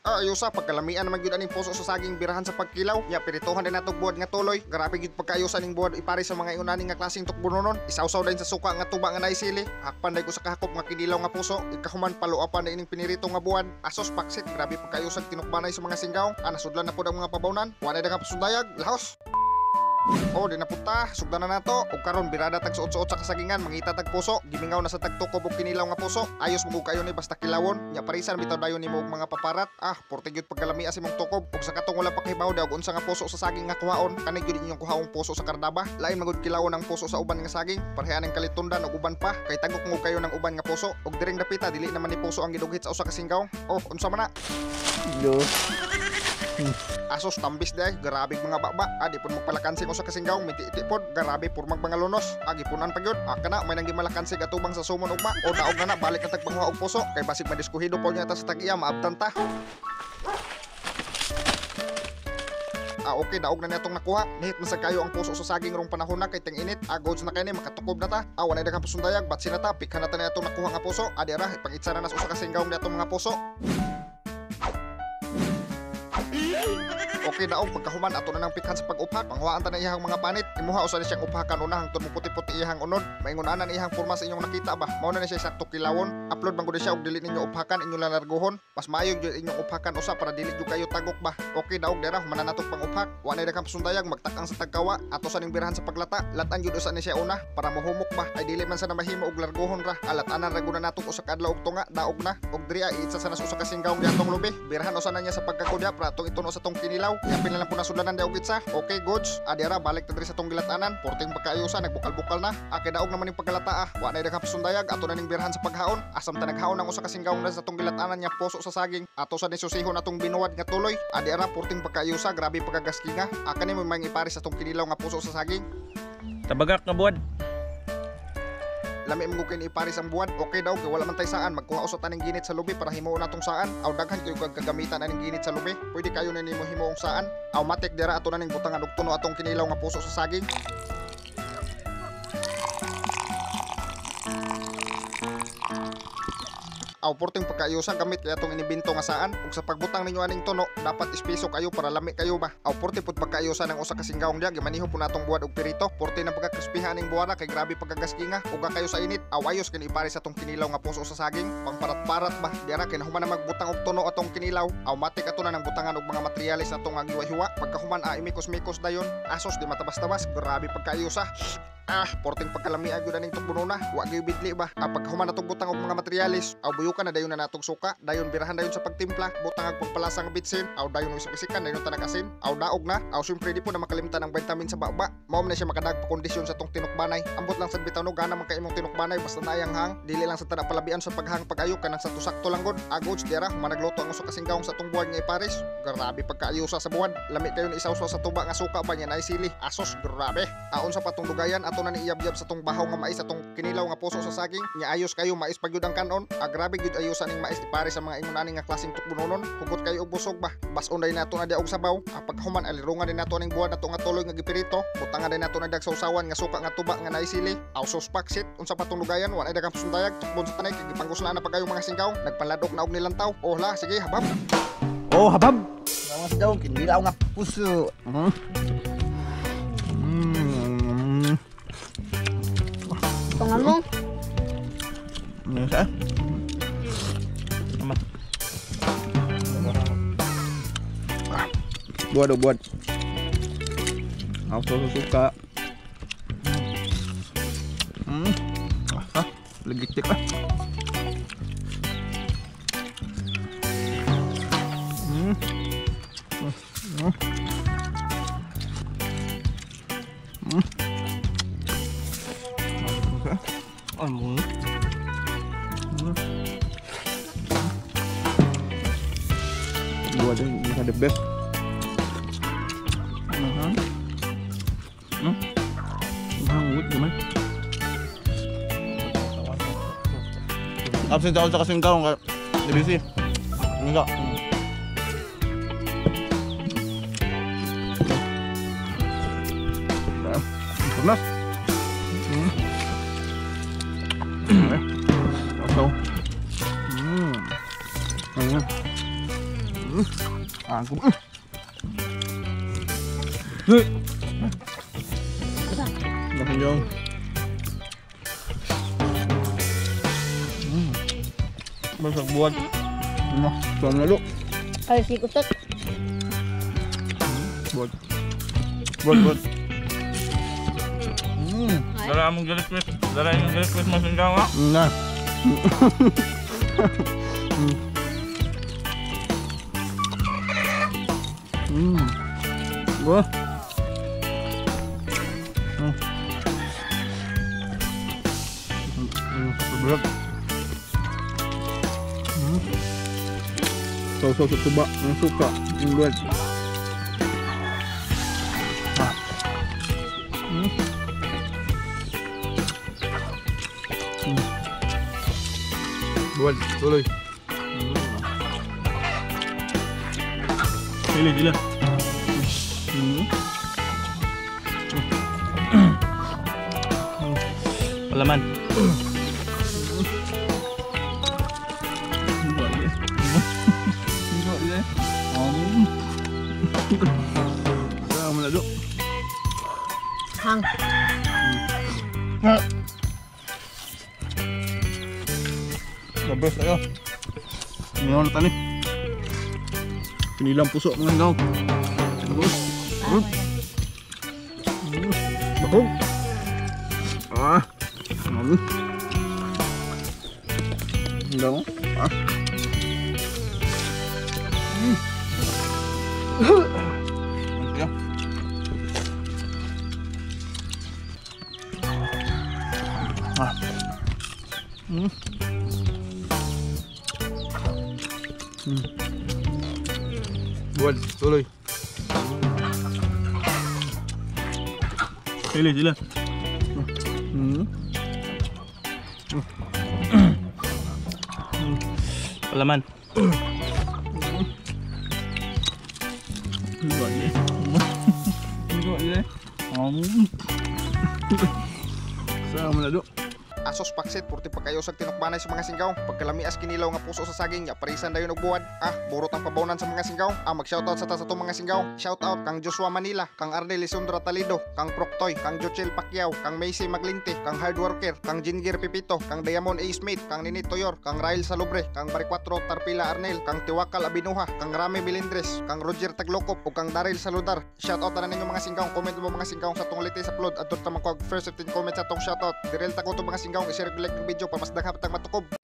Ah, ayusa pagkalamian naman gyud aning puso sa saging birahan sa pagkilaw. Nya pirituhan din natog buwad nga tuloy. Grabe gyud pagkaayusa ning buwad ipare sa mga ingon nga klaseng tukbononon. Isawsaw dayon sa suka nga tuba nga naay sili. Hakpan day ko sa kahakop nga kinilaw nga puso. Ikahuman paluapan na ining pinirito nga buwad. Asos paksit, grabe pagkaayusag tinukbanay sa mga singgaw. Ah, nasudlan na pud ang mga pabawnan. Wa na daghang pasundayag, lahos. Oh, di na punta, sugdan na nato. Ug karon birada tag suot-suot sa kasagingan, mangita tag puso, gimingaw na sa tagtukob og kinilaw nga puso. Ayos mo kayo ni basta kilawon. Nya parisan bitaw dayon nimo og mga paparat. Ah, porte gyud pagkalamia sa imong tukob. Ug sa katong wala pa kahibaw daw unsa nga puso sa saging nga kuhaon, kani gyud inyong kuhaong puso sa kardaba. Lain magud kilawon ang puso sa uban nga saging. Pareha ning kalitundan og uban pa, kay tagok mo kayo ng uban nga puso. Ug diring dapita dili naman ni puso ang gidugit sa usa ka singgaw. Oh, unsa man na? Do. Asos tambis day, grabe mga baba. Ah, di pud magpalakansing usa ka singgaw, miti-iti pod, grabe purmag mga lunos. Ah, gipunan pa gyud. Ah, kana may nang gimalakansig atubang sa sumon ugma. O daog na na, balik na tagpanguha og puso kay basig madiskuhido po niya ta sa tag-iya, maabtan ta. Ah, okay, daog na niya itong nakuha. Nihit man sa kayo ang puso sa saging rong panahon na kay ting-init. Ah, goods na kayo ni, makatukob na ta. Ah, walay daghang pasundayag, batsi na ta, pikhan na ta niya itong nakuha nga puso. Ah, di ra, ipang-itsa na na sa usa ka singgaw niya itong mga puso. Okay daog pagkahuman ato na nang pikhan sa pag-upak. Panghuaan ta na iyang mga panit. Imuha usa ni siyang upakan una hangtod mo puti-puti iyang unod. Maingon ana iyang porma sa inyong nakita ba. Mao na ni siya sakto kilawon. Upload man gud siya og dili ninyo upakan inyo lang larguhon. Mas maayo gyud inyong upakan usa para dili gyud kayo tagok ba. Okay daog dira human na natong pang-upak. Wa nay daghang pasundayag magtak-ang sa tagkawa. Ato sa ning birahan sa paglata. Latan gyud usa ni siya una para mohumok ba. Ay dili man sa na mahimo og larguhon ra. Alatanan ra gud na natong usa ka adlaw og tunga daog na. Og diri ay itsa sa nas usa ka singgaw diatong lubi. Birahan usa na niya sa pagkakudya para atong ituno sa tong kinilaw. Yapin na lang po nasudlanan di og itsa. Okay, goods. Adira, balik ta diri sa tong gilatanan. Porting pagkaayusa, nagbukal-bukal na. Ake daog naman ning pagkalata ah. Wa na daghang pasundayag ato na ning birahan sa paghaon. Asam ta naghaon ang usa ka singgaw na sa tong gilatanan nya puso sa saging. Ato sa nisusihon atong binuwad nga tuloy. Adira, porting pagkaayusa, grabe pagkagaskinga. Aka nimo may ipare sa tong kinilaw nga puso sa saging. Tabagak nga buwad. Lami mo kay iparis ang buwan. Okay daw kay wala man tay saan, magkuha usa taning ginit sa lubi para himuon natong saan. Aw daghan kayo kag kagamitan aning ginit sa lubi. Pwede kayo na nimo himuong saan. Aw matik dira ato na ning butangan og tuno atong kinilaw nga puso sa saging. Aw porting pagkaayusan gamit kay atong inibinto nga saan. Ug sa pagbutang ninyo aning tuno, dapat espeso kayo para lami kayo ba. Aw porte pud pagkaayusan ang usa ka singgawng diya, gimaniho po natong buwad og pirito. Porte na pagkakrispihan aning buwara kay grabe pagkagaskinga. Uga kayo sa init. Aw ayos kini ipare sa atong kinilaw nga puso sa saging. Pangparat-parat ba. Diara kay nahuman na magbutang og tuno atong kinilaw. Aw matik ato na nang butangan og mga materyales atong ang hiwa-hiwa. Pagkahuman a imikos-mikos dayon. Asos di matabas-tabas, grabe pagkaayusa. Ah, porting pagkalami gyud aning tukbununa. Wa gyud bidli ba. Ah, pagkahuman natong butang og mga materyales, aw buyukan na dayon na natong suka, dayon birahan dayon sa pagtimpla, butang ag pagpalasa nga bitsin, aw dayon wisik-wisikan dayon tanag asin, aw daog na, aw syempre di po na makalimtan ang vitamin sa baba. Mao man na siya makadag pa kondisyon sa tong tinukbanay. Ambot lang sad bitaw no gana man kay imong tinukbanay basta naayang hang, dili lang sa tada palabian sa paghang pag-ayo kanang sa tusakto lang gud. Agods dira managluto ang usa ka singgawng sa tong buwad nga ipares. Grabe pagkaayusa sa buwad. Lami kayo ni isawsaw sa tuba nga suka ba niya naay sili. Asos grabe. Aon sa patong dugayan ato na ni iyab-yab sa tong bahaw nga mais atong kinilaw nga puso sa saging. Nya ayos kayo mais pa gyud ang kanon. Ah, grabe gyud ayusan ning mais ipare sa mga ingon ani nga klaseng tukbononon. Hugot kayo og busog ba. Bason day nato na dia og sabaw. Ah, pagkahuman alirungan din nato ning buwad nato nga tuloy nga gipirito. Butangan din nato na dag sawsawan nga suka nga tuba nga naay sili. Aw sos paksit unsa patong dugayan wa nay daghang pasundayag tukbon sa tanay kay gipanguslaan na pagayo mga singgaw. Nagpanladok na og nilantaw. Oh la sige habab. Oh habab. Mga daw kinilaw nga puso. Pangamong. Ano siya? Tama. Buat oh buat. Aku suka. Ah, legitik lah. Oh, buat ini bisa the best. Hangut gimana? Absen ako sa kasing kaong divisi. Enggak. Mas. Atau. Ah, ko. Mga Basag buwan. Ano? Saan lalo? Ay, sikutot. Buwan. Buwan, buwan. Dara mong request. Dara yung request mo singgaw ha. Na. Buwan. Berat. Saus-saus tuba yang suka buat. Buat, tuloy. Dili, dili. Palaman. Hang. The best ayo. Ngayon na tani. Pinilang puso mga ngaw. Bakong. Ah. Ano? Ngaw. Ah. Okay. Ah. Buwan, tuloy. Dili, dili. Palaman. Sa mga Asos paksit purti pa kayo sa tinukbanay sa mga singgaw. Pagkalamias kinilaw nga puso sa saging, ya parisan dayon og buwad. Ah, burot ang pabawnan sa mga singgaw. Ah, mag-shoutout sa ta sa mga singgaw. Shoutout kang Joshua Manila, kang Arnel Lisondra Talido, kang Proctoy, kang Jochel Pacquiao, kang Macy Maglinte, kang Hardworker, kang Jingir Pipito, kang Diamond A. Smith, kang Ninit Toyor, kang Rael Salubre, kang Baricuatro Tarpila Arnel, kang Tiwakal Abinuha, kang Rami Melendres, kang Roger Taglokop ug kang Daryl Saludar. Shoutout na ninyo mga singgaw. Comment mo mga singgaw sa tong latest upload. Adto ta makuha first 15 comments sa tong shoutout. Direl ta ko to mga singgaw, i-share like ang video para mas daghang tang matukob.